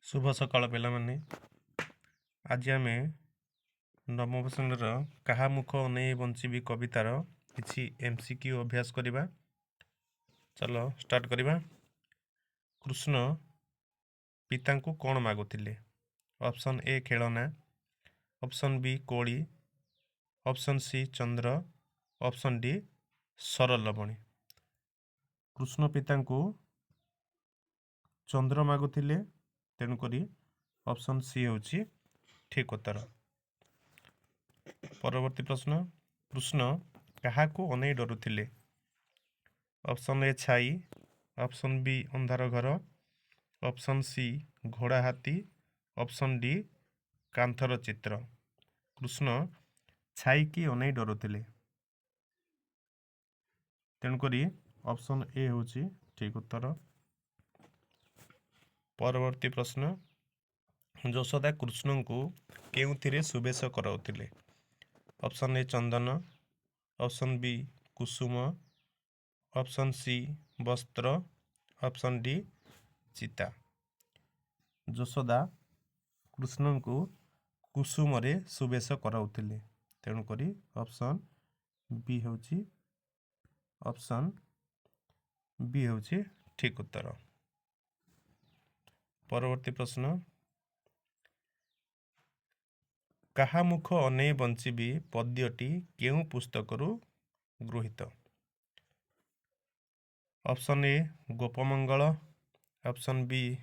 ଶୁଭ ସକାଳ ପିଲାମାନେ। ଆଜି ଆମେ ନବମ ଶ୍ରେଣୀର କାହା ମୁଖ ଅନେଇ ବଞ୍ଚିବି କବିତାର କିଛି MCQ ଅଭ୍ୟାସ କରିବା। ଚାଲ ଷ୍ଟାର୍ଟ କରିବା। କୃଷ୍ଣ ପିତାଙ୍କୁ କ'ଣ ମାଗୁଥିଲେ? ଅପସନ୍ ଏ ଖେଳନା, ଅପସନ୍ ବି କୋଳି, ଅପସନ୍ ସି ଚନ୍ଦ୍ର, ଅପସନ୍ ଡି ସରଲବଣୀ। କୃଷ୍ଣ ପିତାଙ୍କୁ ଚନ୍ଦ୍ର ମାଗୁଥିଲେ, ତେଣୁକରି ଅପସନ୍ ସି ହେଉଛି ଠିକ୍ ଉତ୍ତର। ପରବର୍ତ୍ତୀ ପ୍ରଶ୍ନ, କୃଷ୍ଣ କାହାକୁ ଅନେଇ ଡରୁଥିଲେ? ଅପସନ୍ ଏ ଛାଇ, ଅପସନ୍ ବି ଅନ୍ଧାର ଘର, ଅପସନ୍ ସି ଘୋଡ଼ା ହାତୀ, ଅପସନ୍ ଡି କାନ୍ଥର ଚିତ୍ର। କୃଷ୍ଣ ଛାଇକି ଅନେଇ ଡରୁଥିଲେ, ତେଣୁକରି ଅପସନ୍ ଏ ହେଉଛି ଠିକ୍ ଉତ୍ତର। ପରବର୍ତ୍ତୀ ପ୍ରଶ୍ନ, ଯଶୋଦା କୃଷ୍ଣଙ୍କୁ କେଉଁଥିରେ ସୁବେଶ କରାଉଥିଲେ? ଅପସନ୍ ଏ ଚନ୍ଦନ, ଅପସନ୍ ବି କୁସୁମ, ଅପସନ୍ ସି ବସ୍ତ୍ର, ଅପସନ୍ ଡି ଚିତା। ଯଶୋଦା କୃଷ୍ଣଙ୍କୁ କୁସୁମରେ ସୁବେଶ କରାଉଥିଲେ, ତେଣୁକରି ଅପସନ୍ ବି ହେଉଛି ଠିକ୍ ଉତ୍ତର। ପରବର୍ତ୍ତୀ ପ୍ରଶ୍ନ, କାହା ମୁଖ ଅନେଇ ବଞ୍ଚିବି ପଦ୍ୟଟି କେଉଁ ପୁସ୍ତକରୁ ଗୃହୀତ? Option A Gopamangal, option B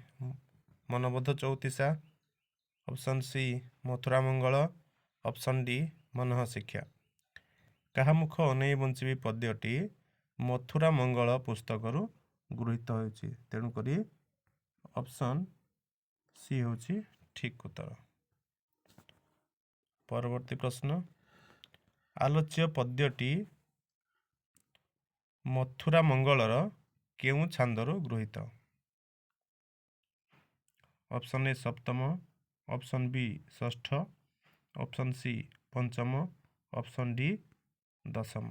Manabodha Chautisa, option C Mathura Mangal, option D ମନଃ ଶିକ୍ଷା। କାହା ମୁଖ ଅନେଇ ବଞ୍ଚିବି ପଦ୍ୟଟି ମଥୁରା ମଙ୍ଗଳ ପୁସ୍ତକରୁ ଗୃହୀତ ହୋଇଛି, ତେଣୁକରି ଅପସନ୍ ସି ହେଉଛି ଠିକ୍ ଉତ୍ତର। ପରବର୍ତ୍ତୀ ପ୍ରଶ୍ନ, ଆଲୋଚ୍ୟ ପଦ୍ୟଟି ମଥୁରା ମଙ୍ଗଳର କେଉଁ ଛାନ୍ଦରୁ ଗୃହୀତ? ଅପସନ୍ ଏ ସପ୍ତମ, ଅପସନ୍ ବି ଷଷ୍ଠ, ଅପସନ୍ ସି ପଞ୍ଚମ, ଅପସନ୍ ଡି ଦଶମ।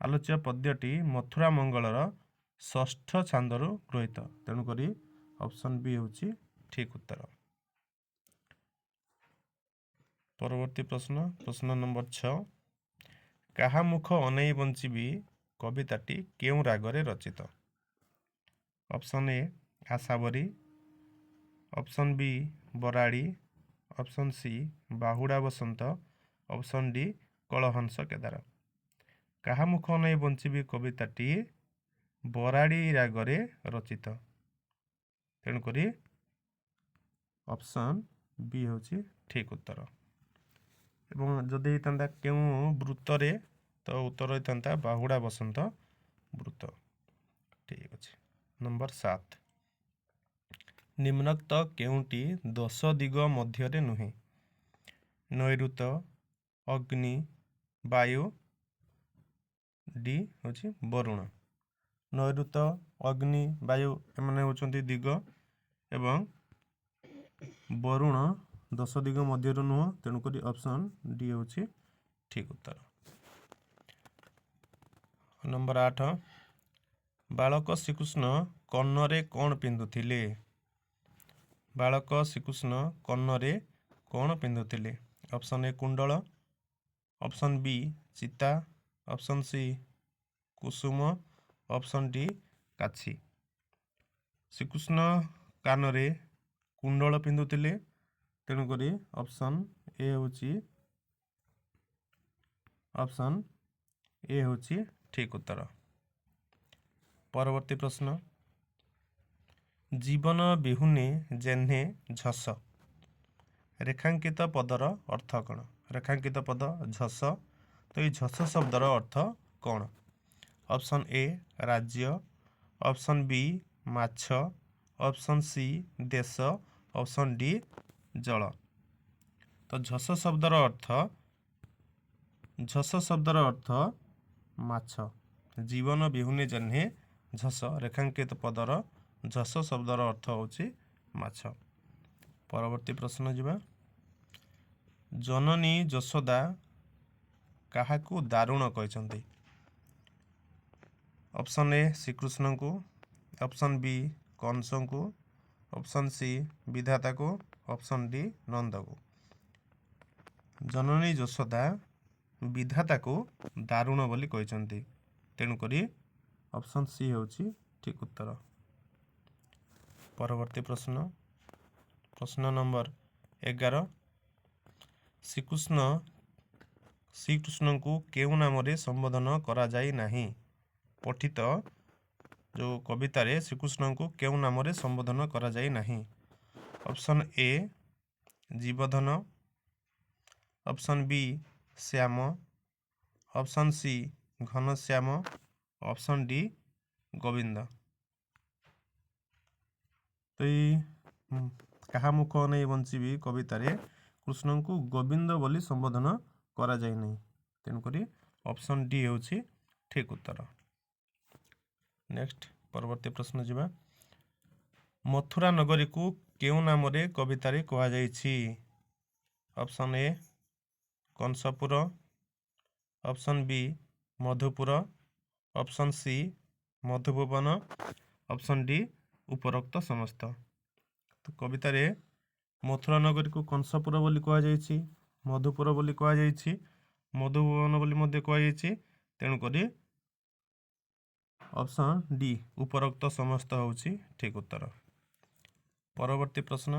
ଆଲୋଚ୍ୟ ପଦ୍ୟଟି ମଥୁରା ମଙ୍ଗଳର ଷଷ୍ଠ ଛାନ୍ଦରୁ ଗୃହୀତ, ତେଣୁକରି ଅପସନ୍ ବି ହେଉଛି ଠିକ୍ ଉତ୍ତର। ପରବର୍ତ୍ତୀ ପ୍ରଶ୍ନ, ପ୍ରଶ୍ନ ନମ୍ବର 6, କାହା ମୁଖ ଅନେଇ ବଞ୍ଚିବି କବିତାଟି କେଉଁ ରାଗରେ ରଚିତ? Option A Asavari, option B Varali, option C Bahuda Basanta, option D Kalahansa Kedar. କାହା ମୁଖ ଅନେଇ ବଞ୍ଚିବି କବିତାଟି ବରାଡ଼ି ରାଗରେ ରଚିତ, ତେଣୁକରି ଅପସନ୍ ବି ହେଉଛି ଠିକ୍ ଉତ୍ତର। ଏବଂ ଯଦି ହେଇଥାନ୍ତା କେଉଁ ବୃତ୍ତରେ, ତ ଉତ୍ତର ହେଇଥାନ୍ତା ବାହୁଡ଼ା ବସନ୍ତ ବୃତ୍ତ। ଠିକ୍ ଅଛି। ନମ୍ବର 7, ନିମ୍ନୋକ୍ତ କେଉଁଟି ଦଶ ଦିଗ ମଧ୍ୟରେ ନୁହେଁ? ନୈଋତ, ଅଗ୍ନି, ବାୟୁ, ଡି ହେଉଛି ବରୁଣ। ନୈଋତ, ଅଗ୍ନି, ବାୟୁ ଏମାନେ ହେଉଛନ୍ତି ଦିଗ ଏବଂ ବରୁଣ ଦଶ ଦିଗ ମଧ୍ୟରୁ ନୁହଁ, ତେଣୁକରି ଅପସନ୍ ଡି ହେଉଛି ଠିକ୍ ଉତ୍ତର। ନମ୍ବର 8, ବାଳକ ଶ୍ରୀକୃଷ୍ଣ କର୍ଣ୍ଣରେ କ'ଣ ପିନ୍ଧୁଥିଲେ? ବାଳକ ଶ୍ରୀକୃଷ୍ଣ କର୍ଣ୍ଣରେ କ'ଣ ପିନ୍ଧୁଥିଲେ? ଅପସନ୍ ଏ କୁଣ୍ଡଳ, ଅପସନ୍ ବି ଚିତା, ଅପସନ୍ ସି କୁସୁମ, ଅପସନ୍ ଡି କାଛି। ଶ୍ରୀକୃଷ୍ଣ କାନରେ କୁଣ୍ଡଳ ପିନ୍ଧୁଥିଲେ, ତେଣୁକରି ଅପସନ୍ ଏ ହେଉଛି ଠିକ୍ ଉତ୍ତର। ପରବର୍ତ୍ତୀ ପ୍ରଶ୍ନ, ଜୀବନ ବିହୁନେ ଯେହ୍ନେ ଝସ ରେଖାଙ୍କିତ ପଦର ଅର୍ଥ କ'ଣ? ରେଖାଙ୍କିତ ପଦ ଝସ, ତ ଏଇ ଝସ ଶବ୍ଦର ଅର୍ଥ କ'ଣ? ଅପସନ୍ ଏ ରାଜ୍ୟ, ଅପସନ୍ ବି ମାଛ, ଅପସନ୍ ସି ଦେଶ, ଅପସନ୍ ଡି ଜଳ। ତ ଝସ ଶବ୍ଦର ଅର୍ଥ ମାଛ। ଜୀବନ ବିହୁନେ ଯେହ୍ନେ ଝସ ରେଖାଙ୍କିତ ପଦର ଝସ ଶବ୍ଦର ଅର୍ଥ ହେଉଛି ମାଛ। ପରବର୍ତ୍ତୀ ପ୍ରଶ୍ନ ଯିବା। ଜନନୀ ଯଶୋଦା କାହାକୁ ଦାରୁଣ କହିଛନ୍ତି? ଅପସନ୍ ଏ ଶ୍ରୀକୃଷ୍ଣଙ୍କୁ, ଅପସନ୍ ବି କଂସଙ୍କୁ, ଅପସନ୍ ସି ବିଧାତାକୁ, ଅପସନ୍ ଡି ନନ୍ଦକୁ। ଜନନୀ ଯଶୋଦା ବିଧାତାକୁ ଦାରୁଣ ବୋଲି କହିଛନ୍ତି। ତେଣୁକରି ଅପସନ୍ ସି ହେଉଛି ଠିକ୍ ଉତ୍ତର। ପରବର୍ତ୍ତୀ ପ୍ରଶ୍ନ, ପ୍ରଶ୍ନ ନମ୍ବର 11। ଶ୍ରୀକୃଷ୍ଣଙ୍କୁ କେଉଁ ନାମରେ ସମ୍ବୋଧନ କରାଯାଇ ନାହିଁ? ପଠିତ ଯେଉଁ କବିତାରେ ଶ୍ରୀକୃଷ୍ଣଙ୍କୁ କେଉଁ ନାମରେ ସମ୍ବୋଧନ କରାଯାଇ ନାହିଁ? ଅପସନ୍ ଏ ଜୀବଧନ, option B Shyam, option C Ghanshyam, option D Gobinda. ତ ଏଇ କାହା ମୁଖ ଅନାଇ ବଞ୍ଚିବି କବିତାରେ କୃଷ୍ଣଙ୍କୁ ଗୋବିନ୍ଦ ବୋଲି ସମ୍ବୋଧନ କରାଯାଇ ନାହିଁ। ତେଣୁକରି ଅପସନ୍ ଡି ହେଉଛି ଠିକ୍ ଉତ୍ତର। ନେକ୍ସଟ, ପରବର୍ତ୍ତୀ ପ୍ରଶ୍ନ ଯିବା। ମଥୁରା ନଗରୀକୁ କେଉଁ ନାମରେ କବିତାରେ କୁହାଯାଇଛି? Option A Kansapur, option B Madhupur, option C Madhubhuban, option D ଉପରୋକ୍ତ ସମସ୍ତ। ତ କବିତାରେ ମଥୁରା ନଗରୀକୁ କଂସପୁର ବୋଲି କୁହାଯାଇଛି, ମଧୁପୁର ବୋଲି କୁହାଯାଇଛି, ମଧୁଭୁବନ ବୋଲି ମଧ୍ୟ କୁହାଯାଇଛି। ତେଣୁକରି ଅପସନ୍ ଡି ଉପରୋକ୍ତ ସମସ୍ତ ହେଉଛି ଠିକ୍ ଉତ୍ତର। ପରବର୍ତ୍ତୀ ପ୍ରଶ୍ନ,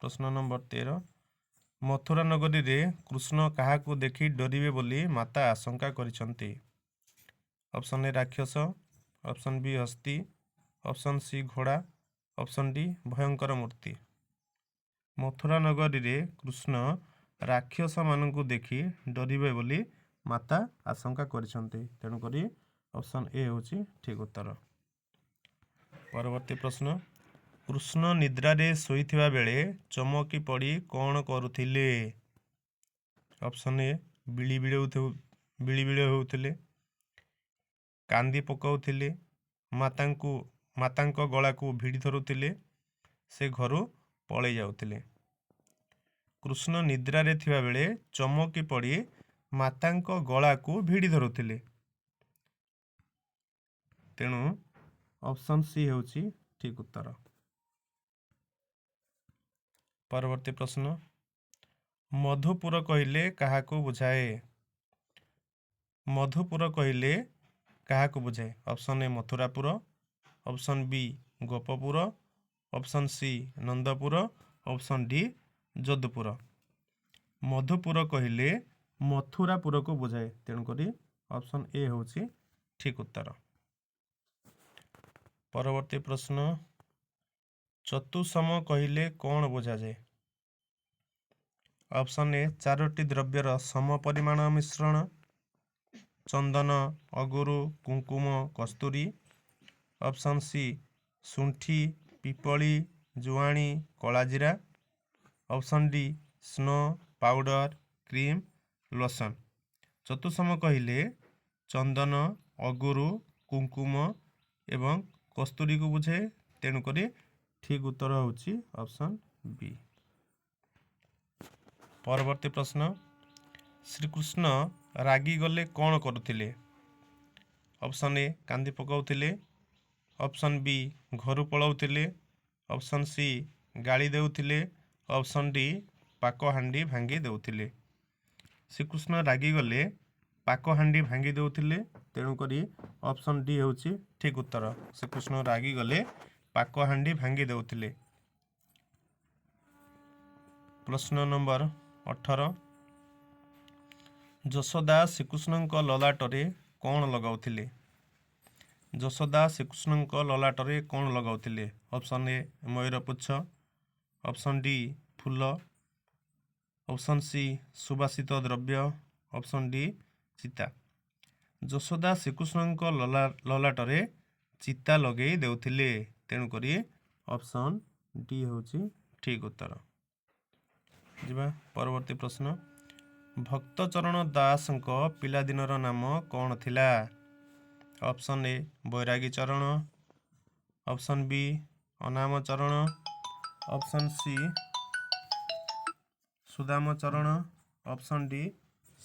ପ୍ରଶ୍ନ ନମ୍ବର 13। ମଥୁରା ନଗରୀରେ କୃଷ୍ଣ କାହାକୁ ଦେଖି ଡରିବେ ବୋଲି ମାତା ଆଶଙ୍କା କରିଛନ୍ତି? ଅପସନ୍ ଏ ରାକ୍ଷସ, ଅପସନ୍ ବି ହସ୍ତୀ, ଅପସନ୍ ସି ଘୋଡ଼ା, ଅପସନ୍ ଡି ଭୟଙ୍କର ମୂର୍ତ୍ତି। ମଥୁରା ନଗରୀରେ କୃଷ୍ଣ ରାକ୍ଷସମାନଙ୍କୁ ଦେଖି ଡରିବେ ବୋଲି ମାତା ଆଶଙ୍କା କରିଛନ୍ତି। ତେଣୁକରି ଅପସନ୍ ଏ ହେଉଛି ଠିକ୍ ଉତ୍ତର। ପରବର୍ତ୍ତୀ ପ୍ରଶ୍ନ। କୃଷ୍ଣ ନିଦ୍ରାରେ ଶୋଇଥିବା ବେଳେ ଚମକି ପଡ଼ି କ'ଣ କରୁଥିଲେ? ଅପସନ୍ ଏ ବିଳି ହେଉଥିଲେ, କାନ୍ଦି ପକାଉଥିଲେ, ମାତାଙ୍କ ଗଳାକୁ ଭିଡ଼ି ଧରୁଥିଲେ, ସେ ଘରୁ ପଳେଇ ଯାଉଥିଲେ। କୃଷ୍ଣ ନିଦ୍ରାରେ ଥିବାବେଳେ ଚମକି ପଡ଼ି ମାତାଙ୍କ ଗଳାକୁ ଭିଡ଼ି ଧରୁଥିଲେ। ତେଣୁ ଅପସନ୍ ସି ହେଉଛି ଠିକ୍ ଉତ୍ତର। ପରବର୍ତ୍ତୀ ପ୍ରଶ୍ନ। ମଧୁପୁର କହିଲେ କାହାକୁ ବୁଝାଏ? ମଧୁପୁର କହିଲେ କାହାକୁ ବୁଝାଏ? Option A Mathurapur, option B Gopapur, option C Nandapur, option D Jadupur. Madhupur କହିଲେ ମଥୁରାପୁରକୁ ବୁଝାଏ। ତେଣୁକରି ଅପସନ୍ ଏ ହେଉଛି ଠିକ୍ ଉତ୍ତର। ପରବର୍ତ୍ତୀ ପ୍ରଶ୍ନ। ଚତୁଃସମ କହିଲେ କ'ଣ ବୁଝାଯାଏ? ଅପସନ୍ ଏ ଚାରୋଟି ଦ୍ରବ୍ୟର ସମ ପରିମାଣ ମିଶ୍ରଣ, ଚନ୍ଦନ, ଅଗୁରୁ, କୁଙ୍କୁମ, କସ୍ତୁରୀ। ଅପସନ୍ ସି ଶୁଣ୍ଠି, ପିପଳି, ଜୁଆଣି, କଳାଜିରା। Option D snow, powder, cream, lotion. ଚତୁଃସମ କହିଲେ ଚନ୍ଦନ, ଅଗୁରୁ, କୁଙ୍କୁମ ଏବଂ କସ୍ତୁରୀକୁ ବୁଝାଏ। ତେଣୁକରି ଠିକ୍ ଉତ୍ତର ହେଉଛି ଅପସନ୍ ବି। ପରବର୍ତ୍ତୀ ପ୍ରଶ୍ନ। ଶ୍ରୀକୃଷ୍ଣ ରାଗିଗଲେ କ'ଣ କରୁଥିଲେ? ଅପସନ୍ ଏ କାନ୍ଦି ପକାଉଥିଲେ, ଅପସନ୍ ବି ଘରୁ ପଳାଉଥିଲେ, ଅପସନ୍ ସି ଗାଳି ଦେଉଥିଲେ, ଅପସନ୍ ଡି ପାକହାଣ୍ଡି ଭାଙ୍ଗି ଦେଉଥିଲେ। ଶ୍ରୀକୃଷ୍ଣ ରାଗିଗଲେ ପାକହାଣ୍ଡି ଭାଙ୍ଗି ଦେଉଥିଲେ। ତେଣୁକରି ଅପସନ୍ ଡି ହେଉଛି ଠିକ୍ ଉତ୍ତର। ଶ୍ରୀକୃଷ୍ଣ ରାଗିଗଲେ ପାକହାଣ୍ଡି ଭାଙ୍ଗି ଦେଉଥିଲେ। ପ୍ରଶ୍ନ ନମ୍ବର 18। ଯଶୋଦା ଶ୍ରୀକୃଷ୍ଣଙ୍କ ଲଲାଟରେ କ'ଣ ଲଗାଉଥିଲେ? ଯଶୋଦା ଶ୍ରୀକୃଷ୍ଣଙ୍କ ଲଲାଟରେ କ'ଣ ଲଗାଉଥିଲେ? ଅପସନ୍ ଏ ମୟୂର ପୁଚ୍ଛ, ଅପସନ୍ ଡି ଫୁଲ, ଅପସନ୍ ସି ସୁବାସିତ ଦ୍ରବ୍ୟ, ଅପସନ୍ ଡି ଚିତା। ଯଶୋଦା ଶ୍ରୀକୃଷ୍ଣଙ୍କ ଲଲାଟରେ ଚିତା ଲଗେଇ ଦେଉଥିଲେ। ତେଣୁକରି ଅପସନ୍ ଡି ହେଉଛି ଠିକ୍ ଉତ୍ତର। ଯିବା ପରବର୍ତ୍ତୀ ପ୍ରଶ୍ନ। ଭକ୍ତଚରଣ ଦାସଙ୍କ ପିଲାଦିନର ନାମ କ'ଣ ଥିଲା? Option A Bairagi Charan, option B Anam Charan, option C Sudam Charan, option D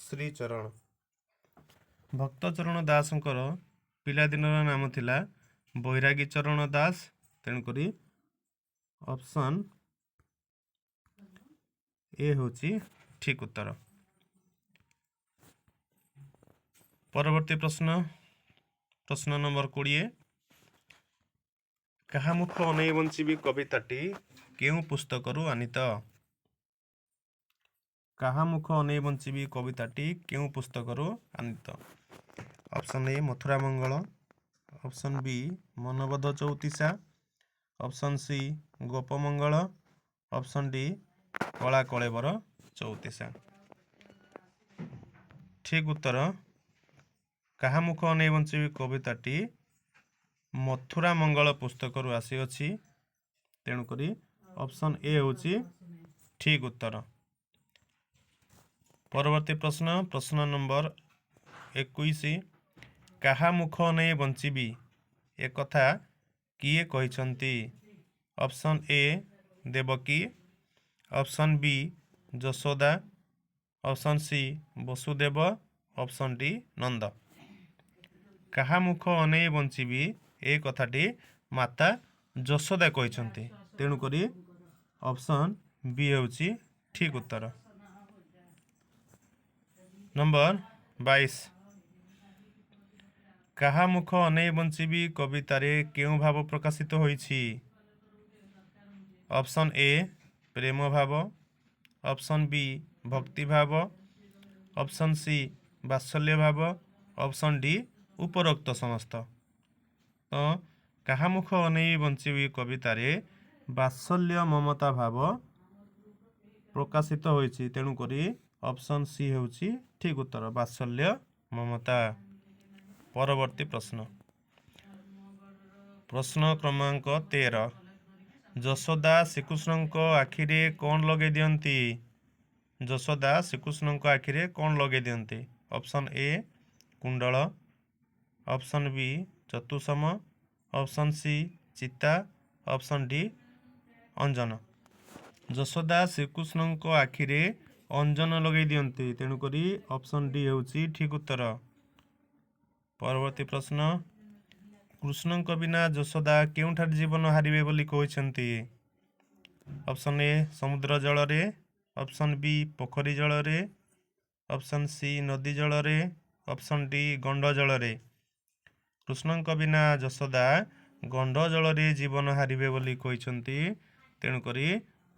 Shricharan. Bhaktacharan ଦାସଙ୍କର ପିଲାଦିନର ନାମ ଥିଲା ବୈରାଗୀ ଚରଣ ଦାସ। ତେଣୁକରି ଅପସନ୍ ଏ ହେଉଛି ଠିକ୍ ଉତ୍ତର। ପରବର୍ତ୍ତୀ ପ୍ରଶ୍ନ, ପ୍ରଶ୍ନ ନମ୍ବର 20। କାହା ମୁଖ ଅନେଇ ବଞ୍ଚିବି କବିତାଟି କେଉଁ ପୁସ୍ତକରୁ ଆନିତ? କାହା ମୁଖ ଅନେଇ ବଞ୍ଚିବି କବିତାଟି କେଉଁ ପୁସ୍ତକରୁ ଆନିତ? Option A Mathura Mangal, option B Manabodh Chautisa, option C Gopamangal, option D Kalakalebara Chautisa. ଠିକ୍ ଉତ୍ତର କାହା ମୁଖ ଅନେଇ ବଞ୍ଚିବି କବିତାଟି ମଥୁରା ମଙ୍ଗଳ ପୁସ୍ତକରୁ ଆସିଅଛି, ତେଣୁକରି ଅପସନ୍ ଏ ହେଉଛି ଠିକ୍ ଉତ୍ତର। ପରବର୍ତ୍ତୀ ପ୍ରଶ୍ନ, ପ୍ରଶ୍ନ ନମ୍ବର 21। କାହା ମୁଖ ଅନେଇ ବଞ୍ଚିବି ଏକଥା କିଏ କହିଛନ୍ତି? Option A Devaki, option B Yashoda, option C Basudev, option D Nanda. କାହା ମୁଖ ଅନେଇ ବଞ୍ଚିବି ଏ କଥାଟି ମାତା ଯଶୋଦା କହିଛନ୍ତି, ତେଣୁକରି ଅପସନ୍ ବି ହେଉଛି ଠିକ୍ ଉତ୍ତର। ନମ୍ବର 22। କାହା ମୁଖ ଅନେଇ ବଞ୍ଚିବି କବିତାରେ କେଉଁ ଭାବ ପ୍ରକାଶିତ ହୋଇଛି? ଅପସନ୍ ଏ ପ୍ରେମ ଭାବ, ଅପସନ୍ ବି ଭକ୍ତି ଭାବ, ଅପସନ୍ ସି ବାତ୍ସଲ୍ୟ ଭାବ, ଅପସନ୍ ଡି ଉପରୋକ୍ତ ସମସ୍ତ। ତ କାହା ମୁଖ ଅନେଇ ବଞ୍ଚିବି କବିତାରେ ବାତ୍ସଲ୍ୟ ମମତା ଭାବ ପ୍ରକାଶିତ ହୋଇଛି, ତେଣୁକରି ଅପସନ୍ ସି ହେଉଛି ଠିକ୍ ଉତ୍ତର, ବାତ୍ସଲ୍ୟ ମମତା। ପରବର୍ତ୍ତୀ ପ୍ରଶ୍ନ, ପ୍ରଶ୍ନ କ୍ରମାଙ୍କ 13। ଯଶୋଦା ଶ୍ରୀକୃଷ୍ଣଙ୍କ ଆଖିରେ କ'ଣ ଲଗେଇ ଦିଅନ୍ତି? ଯଶୋଦା ଶ୍ରୀକୃଷ୍ଣଙ୍କ ଆଖିରେ କ'ଣ ଲଗେଇ ଦିଅନ୍ତି? ଅପସନ୍ ଏ କୁଣ୍ଡଳ, ଅପସନ୍ ବି ଚତୁସମ, ଅପସନ୍ ସି ଚିତା, ଅପସନ୍ ଡି ଅଞ୍ଜନ। ଯଶୋଦା ଶ୍ରୀକୃଷ୍ଣଙ୍କ ଆଖିରେ ଅଞ୍ଜନ ଲଗେଇ ଦିଅନ୍ତି, ତେଣୁକରି ଅପସନ୍ ଡି ହେଉଛି ଠିକ୍ ଉତ୍ତର। ପରବର୍ତ୍ତୀ ପ୍ରଶ୍ନ, କୃଷ୍ଣଙ୍କ ବିନା ଯଶୋଦା କେଉଁଠାରେ ଜୀବନ ହାରିବେ ବୋଲି କହିଛନ୍ତି? ଅପସନ୍ ଏ ସମୁଦ୍ର ଜଳରେ, ଅପସନ୍ ବି ପୋଖରୀ ଜଳରେ, ଅପସନ୍ ସି ନଦୀ ଜଳରେ, ଅପସନ୍ ଡି ଗଣ୍ଡ ଜଳରେ। କୃଷ୍ଣଙ୍କ ବିନା ଯଶୋଦା ଗଣ୍ଡ ଜଳରେ ଜୀବନ ହାରିବେ ବୋଲି କହିଛନ୍ତି, ତେଣୁକରି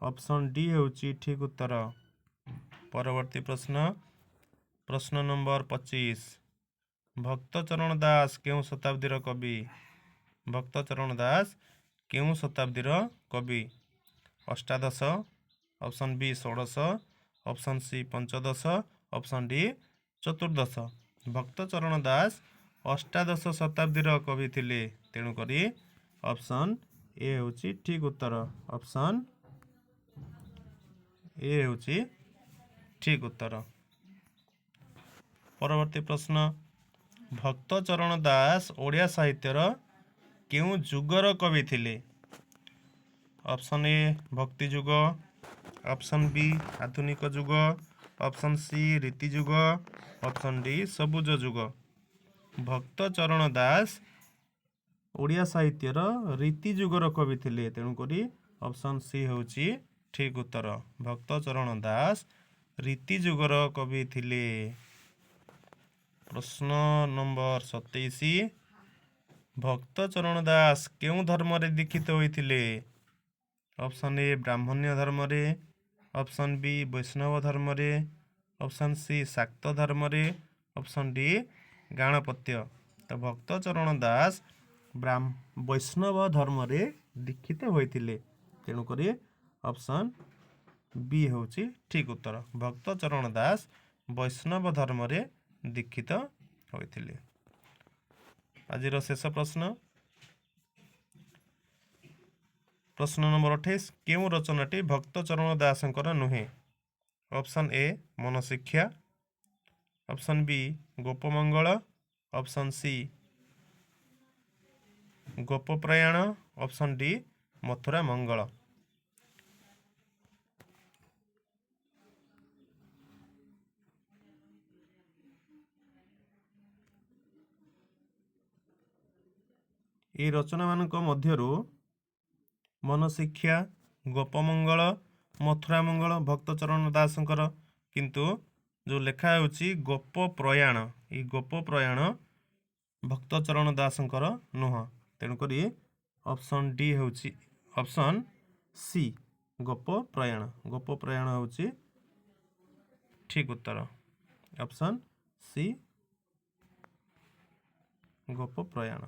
ଅପସନ୍ ଡି ହେଉଛି ଠିକ୍ ଉତ୍ତର। ପରବର୍ତ୍ତୀ ପ୍ରଶ୍ନ, ପ୍ରଶ୍ନ ନମ୍ବର 25। ଭକ୍ତଚରଣ ଦାସ କେଉଁ ଶତାବ୍ଦୀର କବି? ଭକ୍ତଚରଣ ଦାସ କେଉଁ ଶତାବ୍ଦୀର କବି? ଅଷ୍ଟାଦଶ, ଅପସନ୍ ବି ଷୋଡ଼ଶ, ଅପସନ୍ ସି ପଞ୍ଚଦଶ, ଅପସନ୍ ଡି ଚତୁର୍ଦ୍ଦଶ। ଭକ୍ତଚରଣ ଦାସ ଅଷ୍ଟାଦଶ ଶତାବ୍ଦୀର କବି ଥିଲେ, ତେଣୁକରି ଅପସନ୍ ଏ ହେଉଛି ଠିକ୍ ଉତ୍ତର। ଅପସନ୍ ଏ ହେଉଛି ଠିକ୍ ଉତ୍ତର। ପରବର୍ତ୍ତୀ ପ୍ରଶ୍ନ, ଭକ୍ତଚରଣ ଦାସ ଓଡ଼ିଆ ସାହିତ୍ୟର କେଉଁ ଯୁଗର କବି ଥିଲେ? ଅପସନ୍ ଏ ଭକ୍ତି ଯୁଗ, ଅପସନ୍ ବି ଆଧୁନିକ ଯୁଗ, ଅପସନ୍ ସି ରୀତି ଯୁଗ, ଅପସନ୍ ଡି ସବୁଜ ଯୁଗ। ଭକ୍ତଚରଣ ଦାସ ଓଡ଼ିଆ ସାହିତ୍ୟର ରୀତି ଯୁଗର କବି ଥିଲେ, ତେଣୁକରି ଅପସନ୍ ସି ହେଉଛି ଠିକ୍ ଉତ୍ତର। ଭକ୍ତଚରଣ ଦାସ ରୀତି ଯୁଗର କବି ଥିଲେ। ପ୍ରଶ୍ନ ନମ୍ବର 27। ଭକ୍ତଚରଣ ଦାସ କେଉଁ ଧର୍ମରେ ଦୀକ୍ଷିତ ହୋଇଥିଲେ? ଅପସନ୍ ଏ ବ୍ରାହ୍ମଣ୍ୟ ଧର୍ମରେ, ଅପସନ୍ ବି ବୈଷ୍ଣବ ଧର୍ମରେ, ଅପସନ୍ ସି ଶାକ୍ତ ଧର୍ମରେ, ଅପସନ୍ ଡି ଗାଣପତ୍ୟ। ତ ଭକ୍ତଚରଣ ଦାସ ବୈଷ୍ଣବ ଧର୍ମରେ ଦୀକ୍ଷିତ ହୋଇଥିଲେ, ତେଣୁକରି ଅପସନ୍ ବି ହେଉଛି ଠିକ୍ ଉତ୍ତର। ଭକ୍ତଚରଣ ଦାସ ବୈଷ୍ଣବ ଧର୍ମରେ ଦୀକ୍ଷିତ ହୋଇଥିଲେ। ଆଜିର ଶେଷ ପ୍ରଶ୍ନ, ପ୍ରଶ୍ନ ନମ୍ବର 28। କେଉଁ ରଚନାଟି ଭକ୍ତଚରଣ ଦାସଙ୍କର ନୁହେଁ? Option A Manashiksha, option B Gopamangal, option C Gopaprayana, option D Mathura Mangal. ଏହି ରଚନାମାନଙ୍କ ମଧ୍ୟରୁ ମନଶିକ୍ଷା, ଗୋପମଙ୍ଗଳ, ମଥୁରା ମଙ୍ଗଳ ଭକ୍ତଚରଣ ଦାସଙ୍କର। କିନ୍ତୁ ଯେଉଁ ଲେଖା ହେଉଛି ଗୋପ ପ୍ରୟାଣ, ଏଇ ଗୋପ ପ୍ରୟାଣ ଭକ୍ତଚରଣ ଦାସଙ୍କର ନୁହଁ। ତେଣୁକରି ଅପସନ୍ ଡି ହେଉଛି, ଅପସନ୍ ସି ଗୋପ ପ୍ରୟାଣ, ଗୋପ ପ୍ରୟାଣ ହେଉଛି ଠିକ୍ ଉତ୍ତର। ଅପସନ୍ ସି ଗୋପ ପ୍ରୟାଣ।